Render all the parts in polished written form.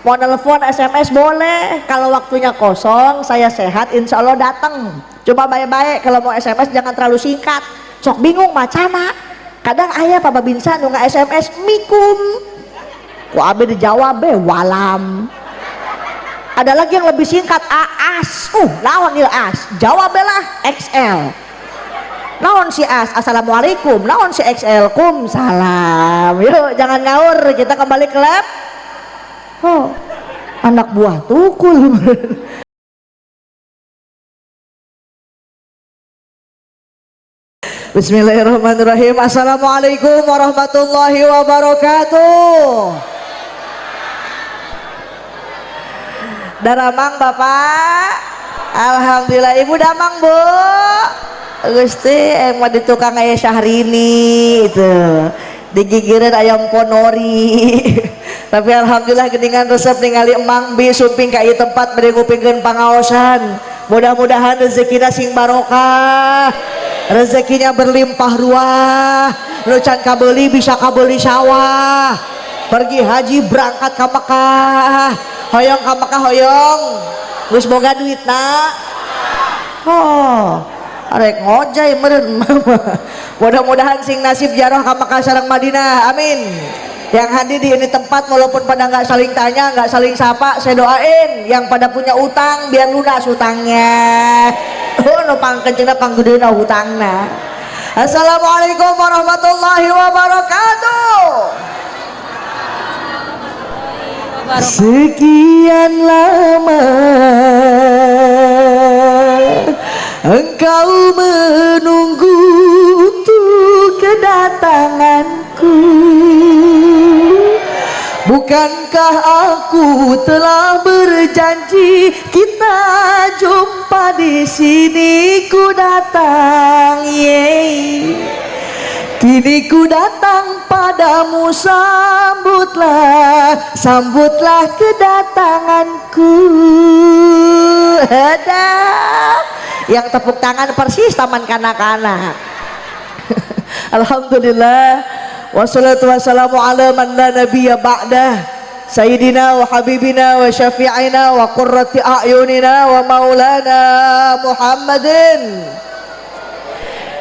Mau nelfon, SMS boleh. Kalau waktunya kosong, saya sehat, insya Allah datang. Coba baik-baik, kalau mau SMS jangan terlalu singkat. Sok bingung macana. Kadang ayah Papa Binsa nu nge-SMS mikum. Ku abi dijawab be walam. Ada lagi yang lebih singkat, aas. Naon ieu as? Jawab lah XL. Naon si as? Assalamualaikum. Naon si XL? Kum salam. Yuk jangan ngawur, kita kembali ke lab. Oh, anak buah tukul. Bismillahirrahmanirrahim. Assalamualaikum warahmatullahi wabarakatuh. Daramang Bapak, alhamdulillah. Ibu damang Bu, Gusti emang di tukang ayah Syahrini itu digigireun ayam ponori. Tapi alhamdulillah geningan resep ningali emang bi sumping ka ieu tempat bade ngupingkeun pangaosan. Mudah-mudahan rezekina sing barokah, rezekinya berlimpah ruah. Nu can kabeuli bisa kabeuli sawah, pergi haji berangkat ka Mekah, hoyong ka Mekah hoyong, geus boga duitna. Oh, arek ngojay meureun. Mudah-mudahan sing nasib jarah ka Mekah sareng Madinah, amin. Yang hadir di ini tempat walaupun pada nggak saling tanya, nggak saling sapa, saya doain yang pada punya utang biar lunas utangnya. Oh, nu pangkencengna panggedeuna hutangna. Assalamualaikum warahmatullahi wabarakatuh. Sekian lama engkau menunggu untuk kedatanganku. Bukankah aku telah berjanji kita jumpa di sini? Ku datang, yeay. Kini ku datang padamu, sambutlah, sambutlah kedatanganku. Ada yang tepuk tangan persis taman kanak-kanak. Alhamdulillah. Wassalatu wassalamu ala man la nabiyya ba'dah, sayyidina wa habibina wa syafi'ina wa qurrati a'yunina wa maulana Muhammadin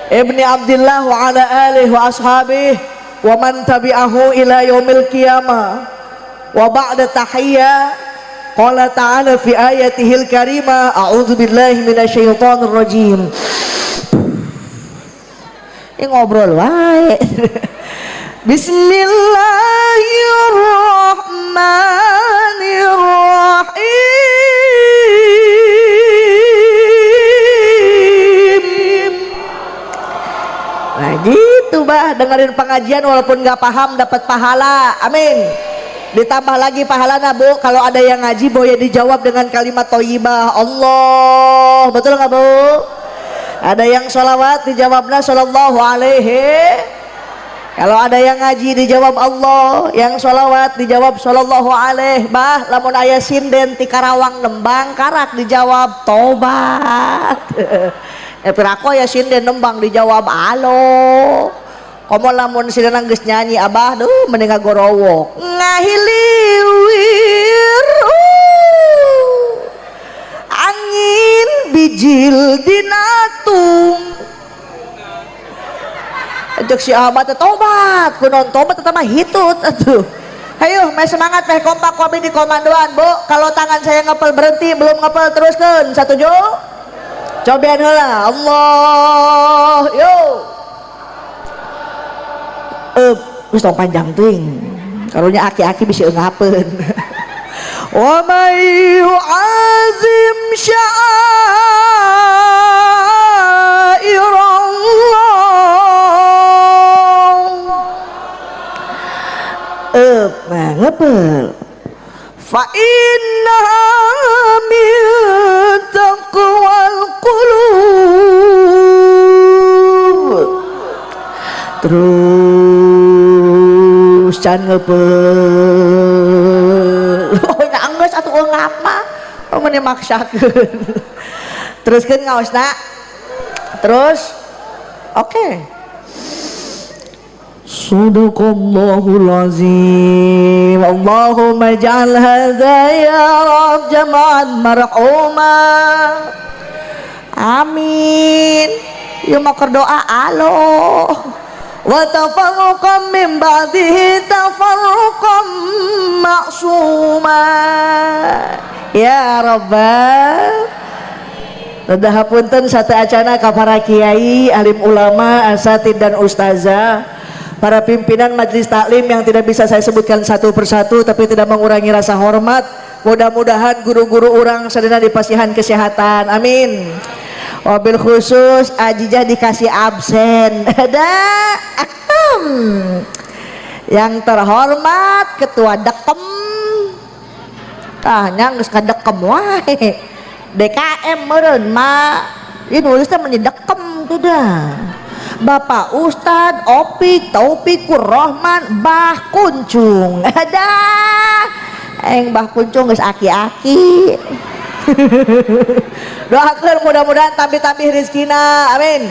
ibni Abdillah wa ala alihi wa ashabihi wa man tabi'ahu ila yaumil qiyamah. Wa ba'da tahiyya, qala ta'ala fi ayatihil karimah, a'udzu billahi minasyaitonir rajim. Ini ngobrol wae. Bismillahirrahmanirrahim. Nah gitu bah, dengerin pengajian walaupun nggak paham dapat pahala, amin. Ditambah lagi pahalana bu, kalau ada yang ngaji boleh dijawab dengan kalimat thayyibah Allah, betul nggak bu? Ada yang sholawat dijawabnya shallallahu alaihi. Kalau ada yang ngaji dijawab Allah, yang sholawat dijawab shallallahu alaihi. Bah, lamun aya sinden ti Karawang nembang karak dijawab tobat. Pirako ya sinden nembang dijawab alo. Komo lamun sinden geus nyanyi abah duh mending ngagorowok. Ngahiliwir angin bijil dinatung. Cek si abah teh tobat, kunaon tobat tetap mah hitut atuh. Hayu, meh semangat, meh kompak kopi di komandoan, Bu. Kalau tangan saya ngepel berhenti, belum ngepel teruskeun. Satuju? Cobian heula. Allah, yo. Geus tong panjang teuing. Karunya aki-aki bisa ngapeun. Wa may yu'azim sya'airallah. Nah ngepel. Fa innaha min taqwal qulub. Terus can ngepel. Oh nya geus atuh ngap mah. Oh meni maksakeun. Teruskeun ngaosna. Terus oke. Okay. Sadaqallahul azim. Allahumma ij'al hadza ya Rabb jam'an marhuma. Amin. Ieu mah keur doa alo. Wa tafarruqan min ba'dihi tafarruqan ma'suma. Ya Rabbal. Rada hapunten sateuacanna ka para kiai, alim ulama, asatid dan ustazah, para pimpinan majelis taklim yang tidak bisa saya sebutkan satu persatu, tapi tidak mengurangi rasa hormat. Mudah-mudahan guru-guru urang sadayana dipasihan kesehatan. Amin. Wabil khusus Ajijah dikasih absen. Ada. Yang terhormat Ketua Dekem. Tah nya geus kadekem wae. DKM meureun ma. Ieu nulisna meni dekem tuh dah. Bapak Ustad Opik Taufikur Rohman Bah Kuncung. Ada. Eng Bah Kuncung geus aki-aki. Doakeun mudah-mudahan tambih-tambih rezekina. Amin.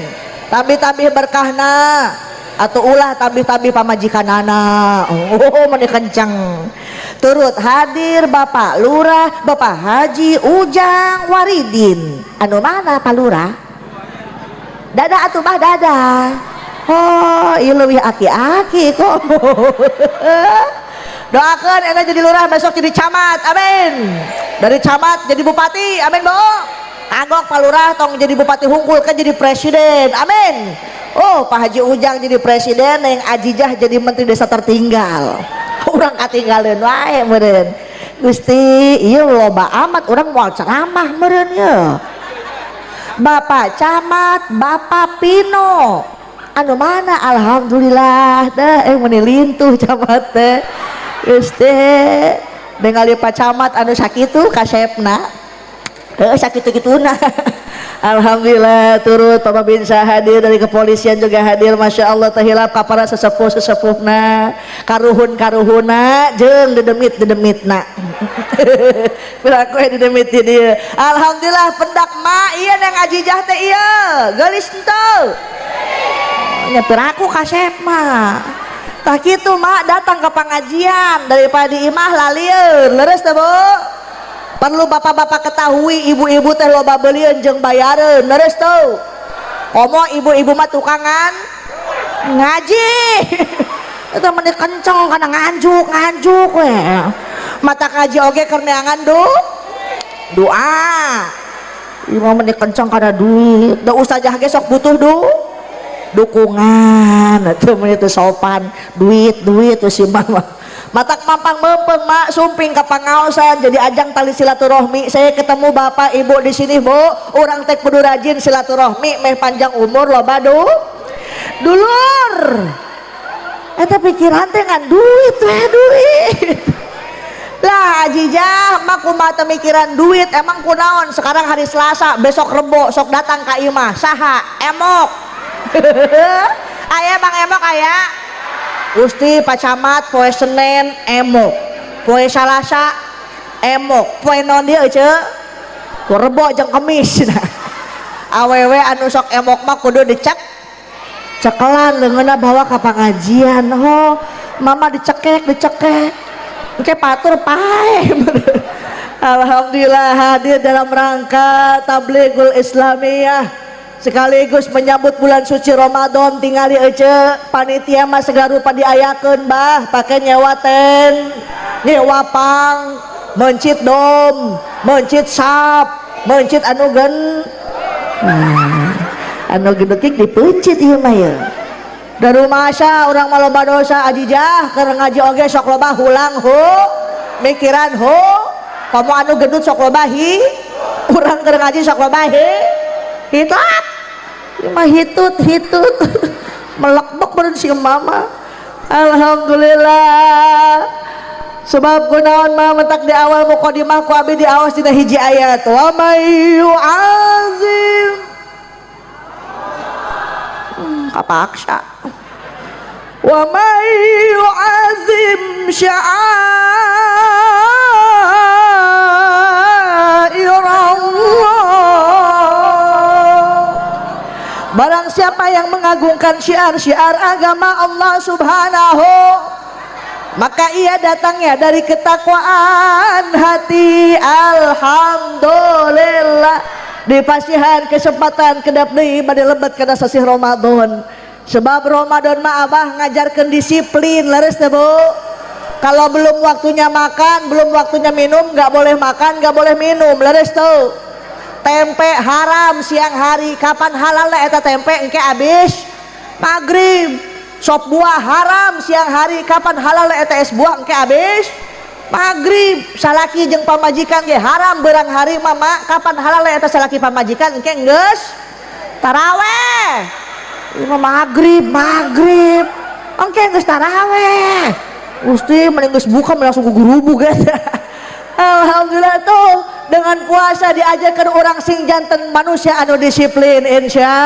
Tambih-tambih berkahna. Atau ulah tambih-tambih pamajikanana. Oh, meni kenceng. Turut hadir Bapak Lurah, Bapak Haji Ujang Waridin. Anu mana Pak Lurah? Dada atuh bah dada. Oh, ieu leuwih aki-aki kok. Doakan enak jadi lurah, besok jadi camat. Amin. Dari camat jadi bupati. Amin, Bu. Kagok Pak Lurah tong jadi bupati hungkul kan jadi presiden. Amin. Oh, Pak Haji Ujang jadi presiden, yang Ajijah jadi menteri desa tertinggal. Urang katinggalin wae meureun. Gusti, ieu loba amat urang moal ceramah meureun ye. Bapak Camat, Bapak Pino. Anu mana? Alhamdulillah dah meni lintuh camat teh. Gusti, ningali Pak Camat anu sakitu kasepna. Heuh, sakitu-kituna. Alhamdulillah turut Bapak Binsa hadir, dari kepolisian juga hadir. Masya Allah, tehilap ka para sesepuh-sesepuhna, karuhun-karuhuna jeung dedemit-dedemitna. Piraku dedemit di dieu. Alhamdulillah pendak ma ieu nang Ajijah teh ieu geulis henteu nya, piraku kasep mah. Tah kitu mak, datang ke pengajian daripada di imah lalieun. Leres teh, Bu? Perlu bapak-bapak ketahui, ibu-ibu teh loba belieun jeung bayareun. Leres tuh? Komo ibu-ibu mah tukangan ngaji itu meni kenceng karena nganjuk nganjuk we. Mata ngaji oge keur neangan doa. Ieu mah meni kenceng karena duit da ustazah ge sok butuh dukungan atuh, meni teu sopan duit duit tuh si mama. Matak mampang mempeng mak sumping ke pangaosan jadi ajang tali silaturahmi. Saya ketemu bapak ibu di sini, Bu. Urang teh kudu rajin silaturahmi meh panjang umur, loba dulur. Eta pikiran teh ngan duit we, duit lah. Ajijah mah kumaha teu mikiran duit, emang kunaon? Sekarang hari Selasa, besok Rebo sok datang ka imah saha emok. Aya Bang Emok, aya Gusti Pak Camat poe Senin emok, poe Salasa emok, poe naon dieu ece? Ku Rebo jeung Kemis. Nah, awewe anu sok emok mah kudu dicek cekelan leungeunna bawa ka pengajian. Oh, mama dicekek dicekek engke patur pae. Alhamdulillah hadir dalam rangka Tablighul Islamiyah sekaligus menyambut bulan suci Ramadan. Tingali ece, panitia mah segala rupa diayakeun bah, pake nyewa ten, nyewa pang, mencit dom, mencit sap, mencit anu gen, anu gendut dipeuncit ieu mah ye. Dari masa urang mah loba dosa. Ajijah keur ngaji oge sok loba hulang hu mikiran hu, komo anu gendut sok loba hi. Urang keur ngaji sok loba hi hitap. Ieu mah hitut hitut melekbek meureun si mama. Alhamdulillah. Sebab kunaon mah mentak di awal mukadimah ku abi diawas dina hiji ayat, wa may yu'azim, kapaksa, wa may yu'azim sya'airallah. Barang siapa yang mengagungkan syiar-syiar agama Allah Subhanahu, maka ia datangnya dari ketakwaan hati. Alhamdulillah, dipasihan kesempatan kedap deui bade lebet kana sasih Ramadan. Sebab Ramadan mah, Abah, ngajarkeun disiplin, leres teh, Bu? Kalau belum waktunya makan, belum waktunya minum, nggak boleh makan, nggak boleh minum, leres tuh? Tempe haram siang hari, kapan halal lah eta tempe? Engke abis maghrib. Sop buah haram siang hari, kapan halal eta es buah? Engke abis maghrib. Salaki jeung pamajikan ge haram beurang hari, mama, kapan halal eta salaki pamajikan? Engke geus taraweh. Ieu mah maghrib maghrib, engke geus taraweh. Gusti, mending geus buka langsung gugurubug eta. Alhamdulillah tuh, dengan puasa diajarkan orang sing janten manusia anu disiplin, insya.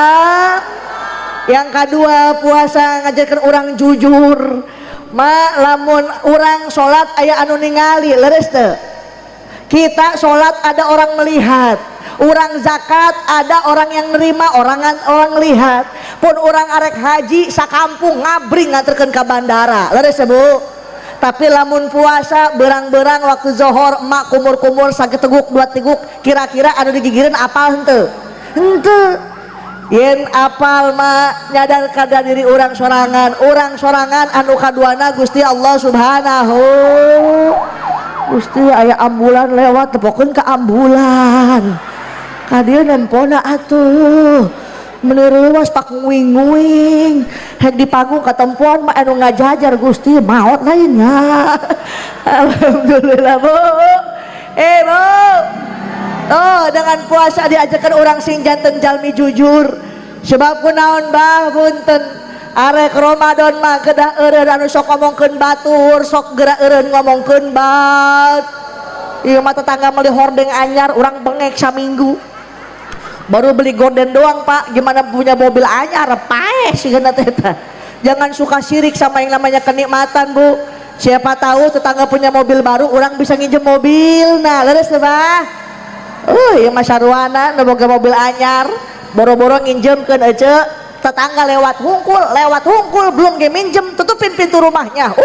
Yang kedua, puasa ngajarkan orang jujur. Ma, lamun orang sholat aya anu ningali, leres teu? Kita sholat ada orang melihat, orang zakat ada orang yang nerima, orang orang lihat pun. Orang arek haji, sakampung ngabring nganterkeun ke bandara, leres teu, Bu? Tapi lamun puasa, berang-berang waktu zohor emak kumur-kumur sakit teguk dua teguk, kira-kira anu digigireun apal henteu? Henteu. Yen apal mah nyadar kada diri orang sorangan, orang sorangan anu kaduana Gusti Allah Subhanahu. Gusti, aya ambulan lewat, tepokeun ke ambulan ka dieu, nempona atuh meni reuwas pak nguing-nguing hek di panggung katempuan mah anu ngajajar. Gusti, maot lainnya. Alhamdulillah, Bu, eh Bu. Oh, dengan puasa diajarkan orang sing janten jalmi jujur. Sebab kunaon, Bah, punten, arek Ramadan mah kedah eureun anu sok ngomongkeun batur, sok gerak eureun ngomongkeun bat. Ieu mah tetangga meuli hordeng anyar, urang bengek saminggu. Baru beli gorden doang, Pak, gimana punya mobil anyar, paeh sih teh. Jangan suka sirik sama yang namanya kenikmatan, Bu. Siapa tahu tetangga punya mobil baru, orang bisa nginjem mobil. Nah, leres teh, Bah? Oh iya, Mas Sarwana nu boga mobil anyar, boro-boro nginjemkeun ece, tetangga lewat hungkul, belum ge minjem, tutupin pintu rumahnya.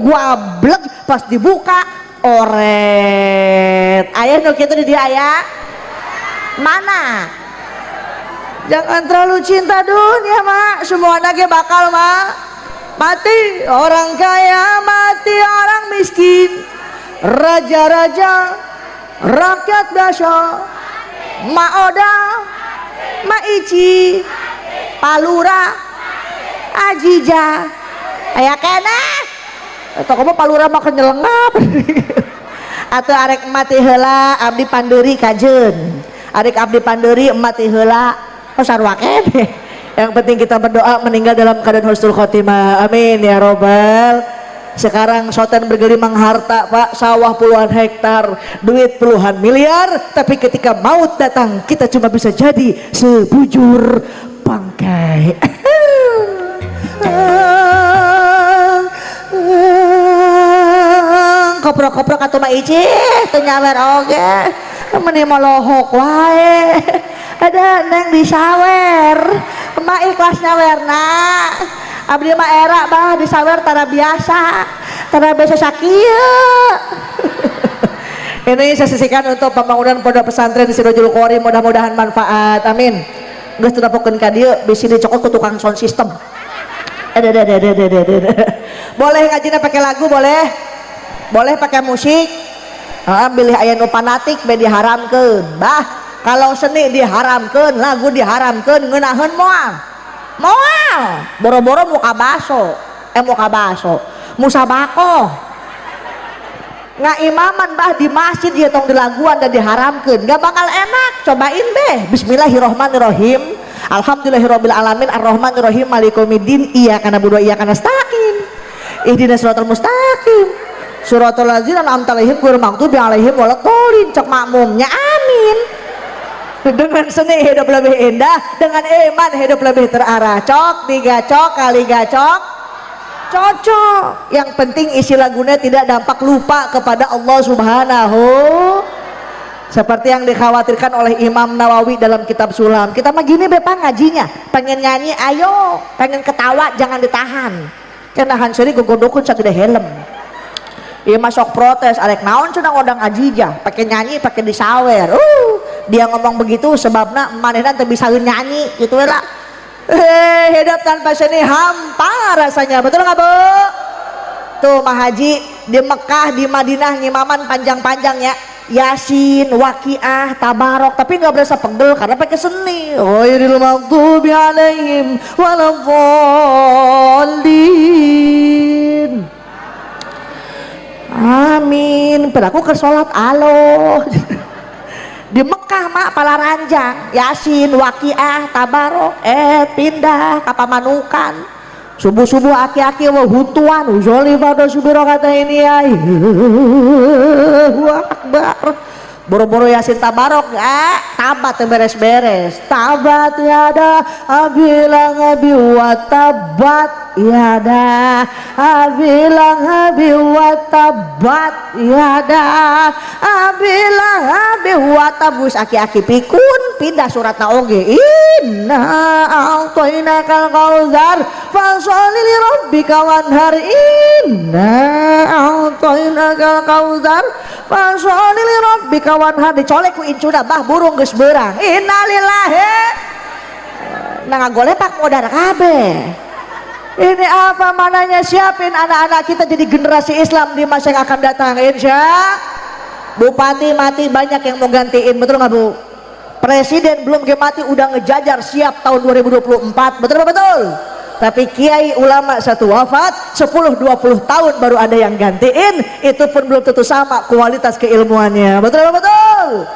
Gua blek, pas dibuka oret. Aya nu kitu di dia aya? Mana? Jangan terlalu cinta dunia, Mak. Semua ge bakal mak mati. Orang kaya mati, orang miskin, raja-raja, rakyat biasa, Ma Oda, Ma Ici, Palura, Ajija, aya keneh. Atau kamu Palura mah kenyelengap. Atau arek mati heula, abdi pandeuri kajeun. Arek abdi pandeuri mati heula, oh sarua keneh. Yang penting kita berdoa meninggal dalam keadaan husnul khotimah. Amin ya robbal. Sekarang sotan bergelimang harta, Pak, sawah puluhan hektar, duit puluhan miliar, tapi ketika maut datang kita cuma bisa jadi sebujur bangkai. Koprok-koprok atau Ma Ici teu nyawer oge, meni molohok wae. Ada neng disawer, emak ikhlas nyawerna. Abdi mah era, Bah, disawer tara biasa, tara biasa sakieu. Ini saya sisihkan untuk pembangunan pondok pesantren di Sirojul Qori, mudah-mudahan manfaat, amin. Geus teu dapokeun ka dieu, bisi dicokot ku tukang sound system. Ada ada ada ada ada. Boleh ngajina pakai lagu, boleh, boleh pakai musik. Ah, bilih aya nu fanatik be diharamkeun, Bah. Kalau seni diharamkeun, lagu diharamkeun, ngeunaheun moal? Moal. Boro-boro muka baso, eh, muka baso, musabakoh, ngaimaman, Bah, di masjid ya tong dilaguan dan diharamkeun, gak bakal enak. Cobain deh. Bismillahirrohmanirrohim, alhamdulillahirabbil alamin, arrohmanirrohim, maliki yaumiddin, iyyaka na'budu wa iyyaka nasta'in, ihdinas siratal mustaqim, siratal ladzina an'amta alaihim ghairil maghdubi alaihim waladdallin. Cek makmumnya, amin. Dengan seni hidup lebih indah, dengan iman hidup lebih terarah. Cok tiga cok kali gacok cocok. Yang penting isi lagunya tidak dampak lupa kepada Allah Subhanahu. Seperti yang dikhawatirkan oleh Imam Nawawi dalam kitab Sulam. Kita mah gini bepa ngajinya, pengen nyanyi ayo, pengen ketawa jangan ditahan. Karena nahan seri gogodokun satu deh helm. Iya, masuk protes, arek naon cenah ngondang Ajijah, pakai nyanyi, pakai disawer. Dia ngomong begitu sebabna manehna teu bisa nyanyi gitu lah. Eh, hidup tanpa seni hampa rasanya, betul nggak, Bu? Tuh Mahaji di Mekah, di Madinah ngimaman panjang-panjang ya. Yasin, Waqiah, Tabarok, tapi nggak berasa pegel karena pakai seni. Ghairil maghdubi alaihim waladdallin. Amin. Peraku ke sholat alo. Di Mekah mak palaranjang, Yasin, Waqiah, Tabarok, eh pindah ke Pamanukan. Subuh-subuh aki-aki wah hutuan, uzoli pada subiro kata ini ya. Akbar. Boro-boro Yasin Tabarok, ah, tabat beres-beres. Tabat yada abi lahabi wa tabat yada abi lahabi wa tabat yada abi lahabi wa tabus. Aki-aki pikun pindah surat oge, inna a'tainakal kautsar fasholli li rabbika wanhar, inna a'tainakal kautsar fasholli li rabbika wanhar. Dicolek ku incuna, bah, burung geus beurang, innalillahi. Nah, ngagolepak modar kabeh. Ini apa mananya? Siapin anak-anak kita jadi generasi Islam di masa yang akan datang, insya. Bupati mati banyak yang mau gantiin, betul nggak, Bu? Presiden belum ke mati udah ngejajar siap tahun 2024, betul betul. Tapi kiai ulama satu wafat 10-20 tahun baru ada yang gantiin, itu pun belum tentu sama kualitas keilmuannya, betul betul.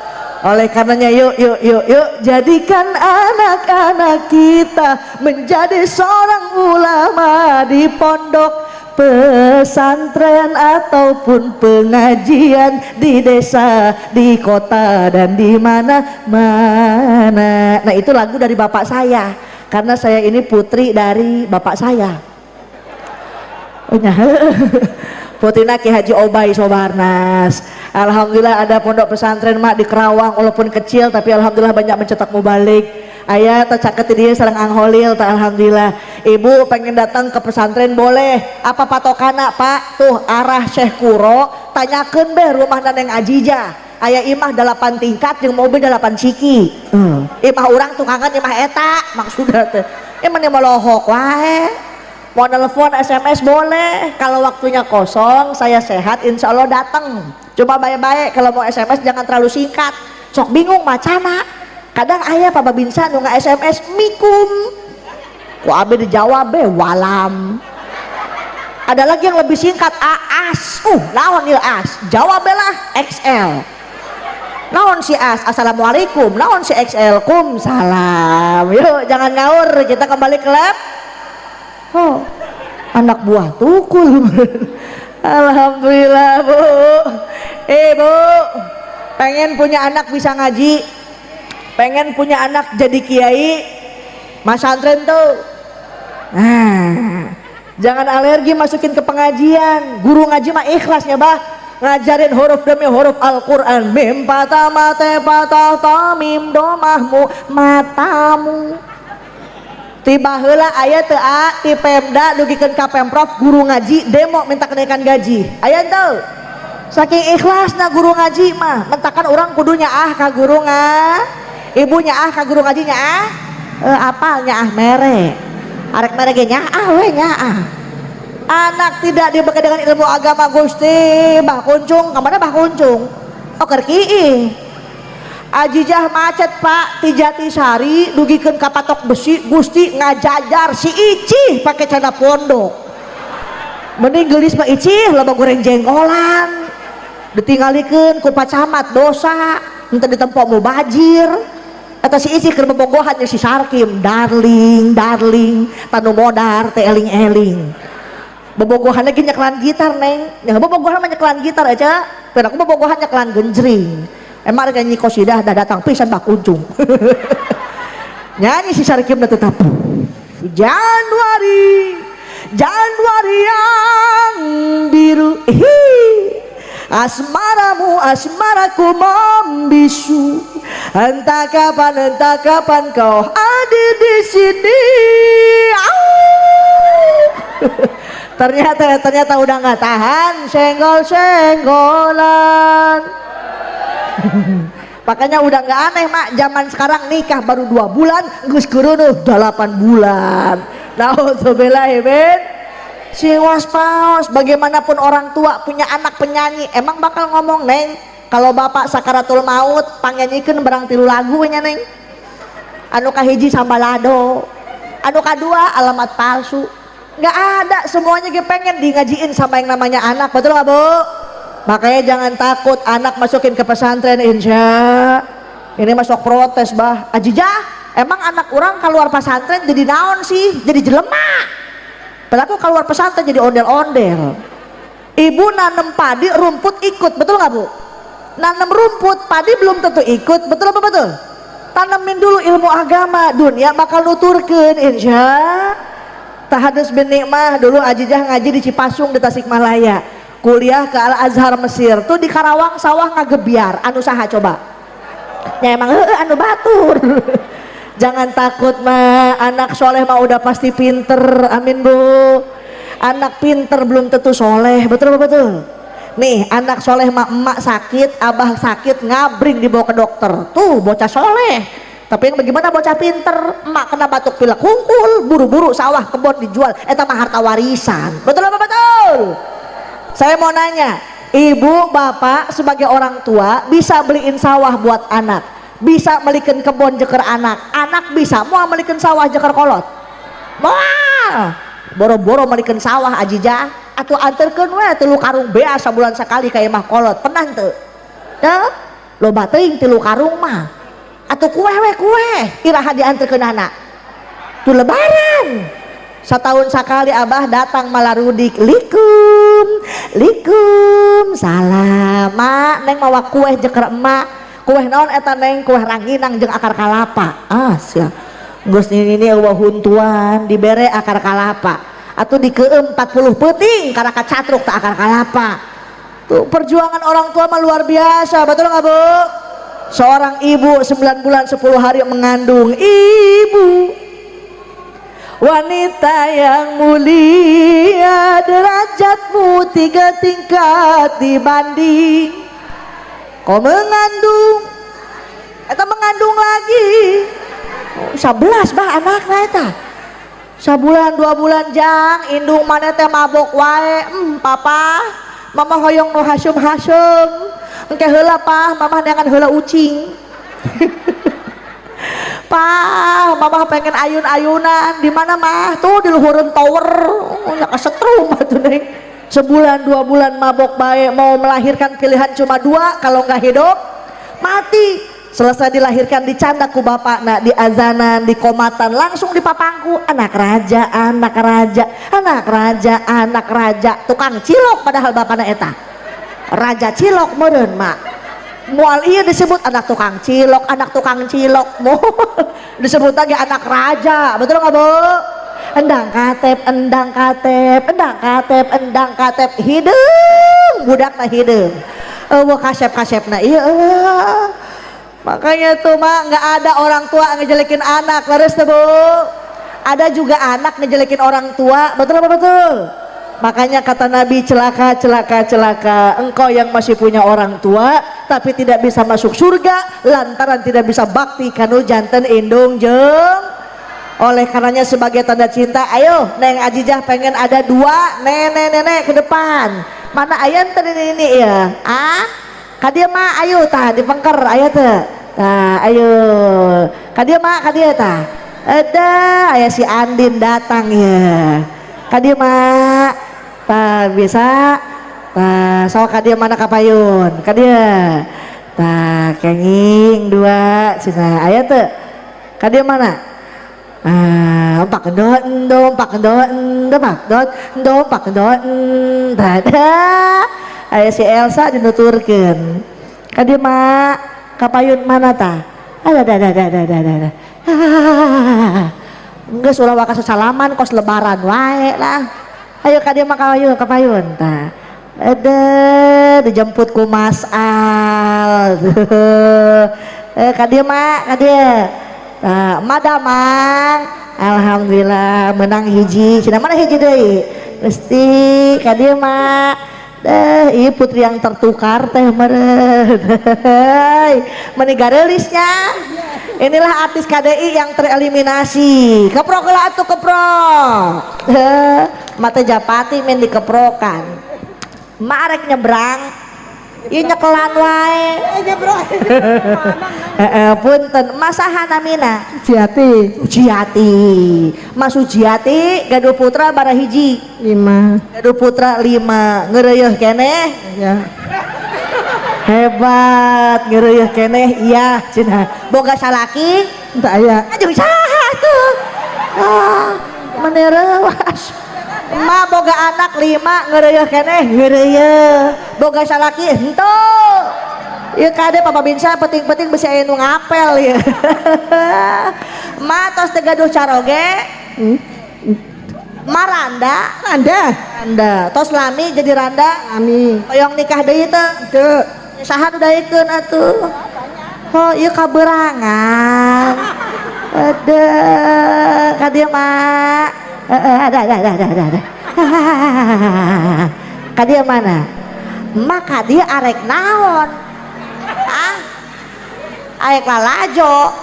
Oleh karenanya, yuk yuk yuk yuk, jadikan anak-anak kita menjadi seorang ulama di pondok pesantren ataupun pengajian di desa, di kota, dan di mana-mana. Nah, itu lagu dari bapak saya, karena saya ini putri dari bapak saya. Oh, putrina Ki Haji Obay Sobarnas. Alhamdulillah ada pondok pesantren mak di Kerawang, walaupun kecil tapi alhamdulillah banyak mencetak mubalig. Aya tak caket dia sareng Angholil tak. Alhamdulillah. Ibu pengen datang ke pesantren boleh. Apa patokana, Pak? Tuh arah Syekh Kuro, tanyakeun beh rumah Neneng Ajijah. Aya imah 8 tingkat jeung mobil 8 ciki. Imah urang tukangan imah eta maksudnya teh. Emang molohok wae. Mau telepon, SMS boleh. Kalau waktunya kosong, saya sehat, insya Allah datang. Coba baik-baik, kalau mau SMS jangan terlalu singkat, sok bingung macana. Kadang aya Pak Babinsa nu SMS mikum, ku abi dijawab be walam. Ada lagi yang lebih singkat, aas, naon ieu as, jawab lah XL. Naon si as? Assalamualaikum. Naon si XL? Kum salam. Yuk, jangan ngawur, kita kembali ke lab. Oh, anak buah tukul. Alhamdulillah, Bu. Eh, Bu, pengen punya anak bisa ngaji, pengen punya anak jadi kiai, masantren tuh. Nah, jangan alergi masukin ke pengajian. Guru ngaji mah ikhlasnya bah, ngajarin huruf demi huruf Al-Quran. Mim patah mate patah ta mim domahmu matamu. Tiba heula aya teu a ti Pemda dugikeun ka Pemprov guru ngaji demo minta kenaikan gaji? Aya teu? Saking ikhlasna guru ngaji mah, mentakan orang kudunya ah ka guru nga ibunya ah ka guru ngajinya ah e, apal ah mere arek mere ge ah we ah. Anak tidak dibekali dengan ilmu agama, Gusti, Bah Kuncung kemana? Bah Kuncung, oh, keur. Ajijah macet, Pak, ti Jatisari dugikeun ka Patok Besi, Gusti, ngajajar si Icih pakai celana pondok. Mending geulis mah Icih loba goreng jengkolan, ditinggalikeun ku Pak Camat dosa, henteu ditempo mubajir. Eta si Icih keur bobogohan si Sarkim, darling darling, tanu modar teh eling-eling. Bobogohan lagi nyekelan gitar, Neng ya, bobogohan mah nyekelan gitar aja. Pero aku bobogohan nyekelan genjring. Emang nyanyi kosidah dah datang pisan Pak Kuncung. Nyanyi si Sarkim tetap Januari Januari yang biru. Hi. Asmaramu asmaraku membisu. Entah kapan kau hadir di sini. Au. Ternyata ternyata udah nggak tahan, senggol senggolan. Makanya udah nggak aneh, Mak, zaman sekarang nikah baru 2 bulan geus keureuneuh 8 bulan. Nauzubillah min sing waspaos. Bagaimanapun orang tua punya anak penyanyi, emang bakal ngomong, "Neng, kalau bapak sakaratul maut pangnyanyikeun barang tilu lagu nya, Neng. Anu kahiji Sambalado, anu kadua Alamat Palsu." Nggak ada. Semuanya ge pengen di ngajiin sama yang namanya anak, betul nggak, Bu? Makanya jangan takut anak masukin ke pesantren. Insya ini masuk protes, "Bah Ajijah, emang anak orang keluar pesantren jadi naon sih? Jadi jelema. Pelaku keluar pesantren jadi ondel-ondel." Ibu nanem padi, rumput ikut, betul nggak, Bu? Nanem rumput, padi belum tentu ikut, betul apa betul? Tanemin dulu ilmu agama, dunia bakal nuturkeun, insya. Tahadus bin Nikmah. Dulu Ajijah ngaji di Cipasung, di Tasikmalaya, kuliah ke Al Azhar Mesir tuh di Karawang, sawah ngagebiar anu saha coba ya? Emang heueuh anu batur. Jangan takut mah, anak soleh mah udah pasti pinter, amin, Bu. Anak pinter belum tentu soleh, betul apa betul? Nih anak soleh mah emak sakit, abah sakit, ngabring dibawa ke dokter, tuh bocah soleh. Tapi yang bagaimana bocah pinter, emak kena batuk pilek hungkul, buru-buru sawah kebon dijual, eta mah harta warisan, betul apa betul? Saya mau nanya, ibu bapak sebagai orang tua bisa beliin sawah buat anak, bisa melikan kebon jeker anak, anak bisa mau melikan sawah jeker kolot? Moal. Boro-boro melikan sawah, Ajijah atau anterkeun we 3 karung beas sabulan sekali ka imah kolot, pernah teu ya? Loba teuing 3 karung mah. Atau kue we, kue iraha dianterkeun anak tuh? Lebaran setahun sekali abah datang malarudik, likum likum, salam, Mak, Neng mawa kue jeker emak. "Kue naon eta, Neng?" "Kue ranginang jeung akar kalapa." Ah sia, geus ini eueuh huntuan dibere akar kalapa atau di ke 40 peuting karena kacatruk tak akar kalapa. Tuh perjuangan orang tua mah luar biasa, betul nggak, Bu? Seorang ibu 9 bulan 10 hari mengandung. Ibu wanita yang mulia, derajatmu tiga tingkat dibanding kau mengandung atau mengandung lagi. Oh, 11 bah anaknya eta. Sabulan 2 bulan, "Jang, indung mana teh mabok wae." Papa mama hoyong nu hasum hasum." "Engke heula, Pah, mama neangan heula ucing." "Pah, mama pengen ayun-ayunan." "Di mana, Mah?" "Tuh di luhureun tower." Oh, ya kesetrum atuh, Neng. Sebulan 2 bulan mabok baik, mau melahirkan pilihan cuma dua, kalau nggak hidup mati. Selesai dilahirkan, dicandak ku bapak nak, di azanan, di komatan, langsung dipapangku, "Anak raja, anak raja, anak raja, anak raja." Tukang cilok padahal bapakna eta raja cilok meureun, Mak. Mual iya disebut anak tukang cilok, anak tukang cilok mau disebut lagi anak raja, betul nggak, Bu? Endang katep, endang katep, endang katep, endang katep, hideung budak na, hideung eueuh kasep kasep na iya. Makanya tuh, Mak, nggak ada orang tua ngejelekin anak, leres tuh, Bu? Ada juga anak ngejelekin orang tua, betul apa betul? Makanya kata Nabi, "Celaka, celaka, celaka engkau yang masih punya orang tua tapi tidak bisa masuk surga lantaran tidak bisa bakti kanu janten indung jeng." Oleh karenanya, sebagai tanda cinta, ayo, Neng Ajijah pengen ada dua nenek-nenek ke depan. Mana aya tadi ini ya? Ah, kadia, Mak, ayo tah dipengker, ayo teh tah, ayo kadia, Mak, kadia tah. Ada aya si Andin datang ya. Kadia, Mak, tah bisa tah, sok kadia. Mana kapayun? Kadia tah, kenging dua cenah. Aya teu kadia? Mana? Ah, pak dot do pak dot do pak dot do pak dot tada. Aya si Elsa dinuturkeun. Kadia, Mak, kapayun. Mana tah? Ada ada ada ada ada ada. Geus ulah waka sasalaman kos lebaran wae lah. Ayo kadia, Mak, kapayun, kapayun tah. Ada dijemput ku Mas Al. Eh, ka dieu, Mak, ka dieu. Nah, Emak damang. Alhamdulillah menang hiji. Cenah, mana hiji deui? Gusti, ka dieu, Mak. Deh, ieu putri yang tertukar teh meureun. Meni gareulis nya. Inilah artis KDI yang tereliminasi. Keprok lah atuh, keprok. Mata japati main dikeprokan. Mak arek nyebrang. Ieu nyekelan wae. Heeh, punten. Emak saha namina? Sujiati. Sujiati. Mas Sujiati gaduh putra bara hiji? 5. Gaduh putra 5. Ngeureuyeun keneh? Ya. Hebat, ngeureuyeun keneh, iya cenah. Boga salaki? Entah aya. Aduh, saha tuh? Ah, menerewas. Emak boga anak 5, ngeureuyeun keneh? Ngeureuyeun. Boga salaki henteu. Ieu kade Papa Binsa penting-penting besi aya nu ngapel ieu. Emak tos teu gaduh caroge? Hmm? Maranda? Randa. Randa. Tos lami jadi randa? Ami. Hoyong nikah deui teu? Teu. Saha nu daekeun atuh? Oh, ieu kaberangan. Ada ka dieu, Mak. Heeh, ada. Ada. Ka dieu mana? Mak ka dieu arek naon? Ah? Arek lalajo.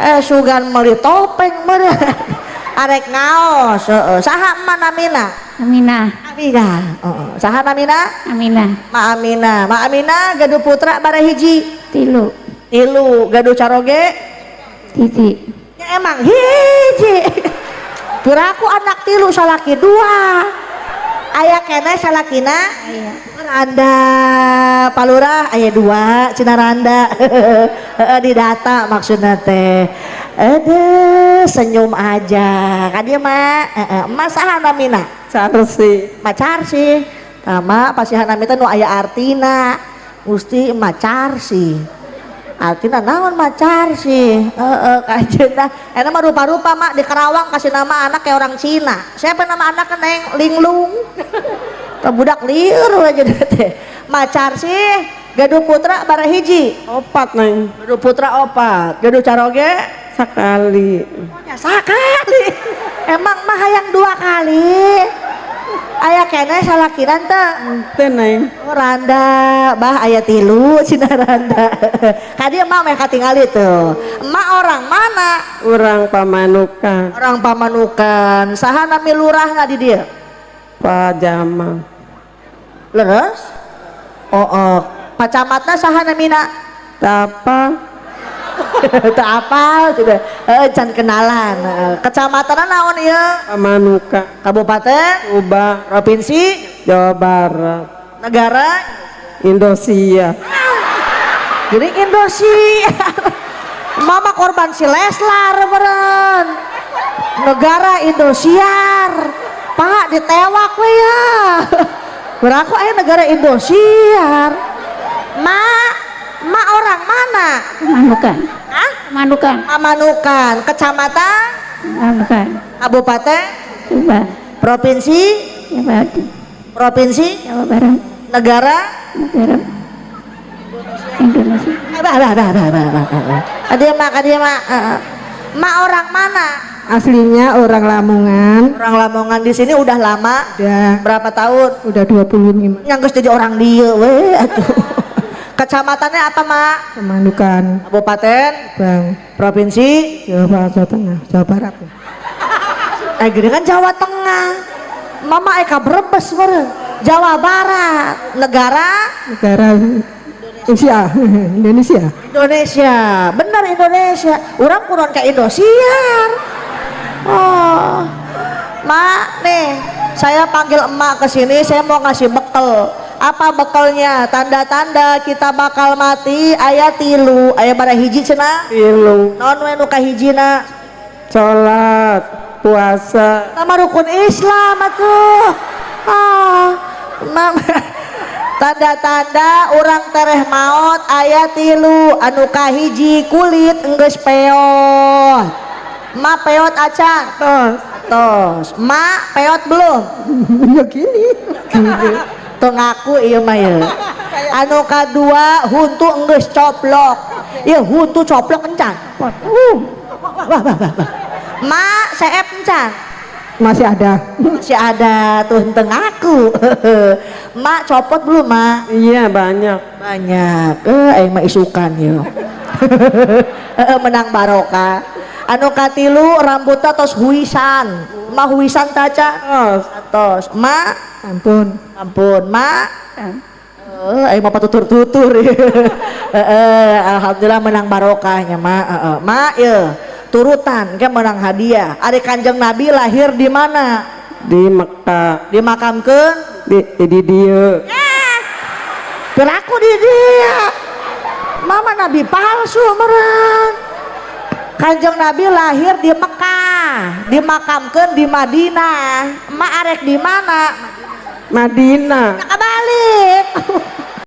Eh, sugan meuli topeng meureun. Arek ngaos, heeh. Saha emak namina? Aminah. Aminah. Heeh. Saha namina? Aminah. Ma Aminah. Ma Aminah gaduh putra bara hiji? 3. 3. Gaduh caroge? 1. Ya, emang hiji. Piraku anak 3, salaki 2. Aya keneh salakina? Aya. Randa, Palurah aya 2 cenah randa. Heeh, didata maksudna teh. Aduh, senyum aja. Ka dieu, Mak. Heeh, emak saha namina? Carsi. Macarsi. Tama pasihan nami teh nu aya artina. Gusti, Macarsi. Artina naon Macarsi? Heeh, kajeuna. Eta mah rupa-rupa, Mak, di Karawang kasih nama anak kayak orang Cina. Siapa nama anak, Neng? Linglung. Tah, budak lieur aja teh. Macarsi gaduh putra bara hiji? 4, Neng. Gaduh putra 4. Gaduh caroge? Sakali. Oh, nya sakali. Emang mah hayang 2 kali. Aya keneh salakina teu? Teu, Neng. Oh, randa, bah aya 3 cenah randa. Ka dieu mah meh katingali tuh. Emak orang mana? Urang Pamanukan. Orang Pamanukan. Saha nami lurahna di dieu? Pak Jamal. Leres? Oh, oh. Pak Camatna saha namina? Tapa. Teu apal juga. Heeh, can kenalan. Heeh. Kecamatan naon ieu? Pamanukan. Kabupaten? Subang. Provinsi? Jawa Barat. Negara? Indonesia. Jadi Indosiar. Mama korban si Leslar meureun. Negara Indosiar. Pak, ditewak we ya. Berapa aya negara Indosiar? Mak, mak orang mana? Pamanukan. Hah? Pamanukan. Pamanukan. Kecamatan? Pamanukan. Kabupaten? Subang. Provinsi? Jawa. Provinsi? Jawa Barat. Negara? Negara Indonesia. Bah, bah, bah, bah, bah, bah, bah. Ada mak, ada mak. Mak orang mana? Aslinya orang Lamongan. Orang Lamongan, di sini udah lama? Udah. Berapa tahun? Udah 25. Yang geus jadi orang dieu we atuh. Kecamatannya apa, Mak? Pamanukan. Kabupaten? Bang. Provinsi? Jawa Barat, Jawa Tengah, Jawa Barat. Eh, gini kan Jawa Tengah. Mama Eka Brebes meureun. Jawa Barat. Negara? Negara Indonesia. Indonesia. Indonesia. Benar Indonesia. Urang kurang ke Indosiar. Oh. Mak nih, saya panggil emak ke sini, saya mau ngasih bekal. Apa bekalnya? Tanda-tanda kita bakal mati aya 3, aya bara hiji cenah? 3. Naon we nu kahijina? Salat, puasa. Sama rukun Islam atuh. Ah, mama. Tanda-tanda orang tereh maot aya 3, anu kahiji kulit enggeus peot. Ma peot acan? Tos. Tos. Ma peot belum? Ya gini. Gini. Teu ngaku ieu mah ye. Anu kadua, huntu enggeus coplok. Ieu huntu coplok encan? Wah, wah, wah, wah. Mak, seep encan? Masih ada. Masih ada tuh, henteu ngaku. Mak, copot belum, Mak? Iya, banyak. Banyak. Eh, aing mah isukan yo. Heeh, menang barokah. Anu katilu, rambutnya tos huisan. Mak, huisan taca? Tos. Tos. Mak? Ampun. Ampun, Mak. Eh, aing mah patutur-tutur. Heeh, alhamdulillah menang barokahnya, Mak. Heeh. Mak, ye, turutan ke menang hadiah. Ari Kanjeng Nabi lahir di mana? Di Mekah. Dimakamkeun Di dieu. Piraku di dia. Mama nabi palsu meren. Kanjeng Nabi lahir di Mekah, dimakamkan di Madinah. Emak arek di mana? Madinah. Nah, kebalik.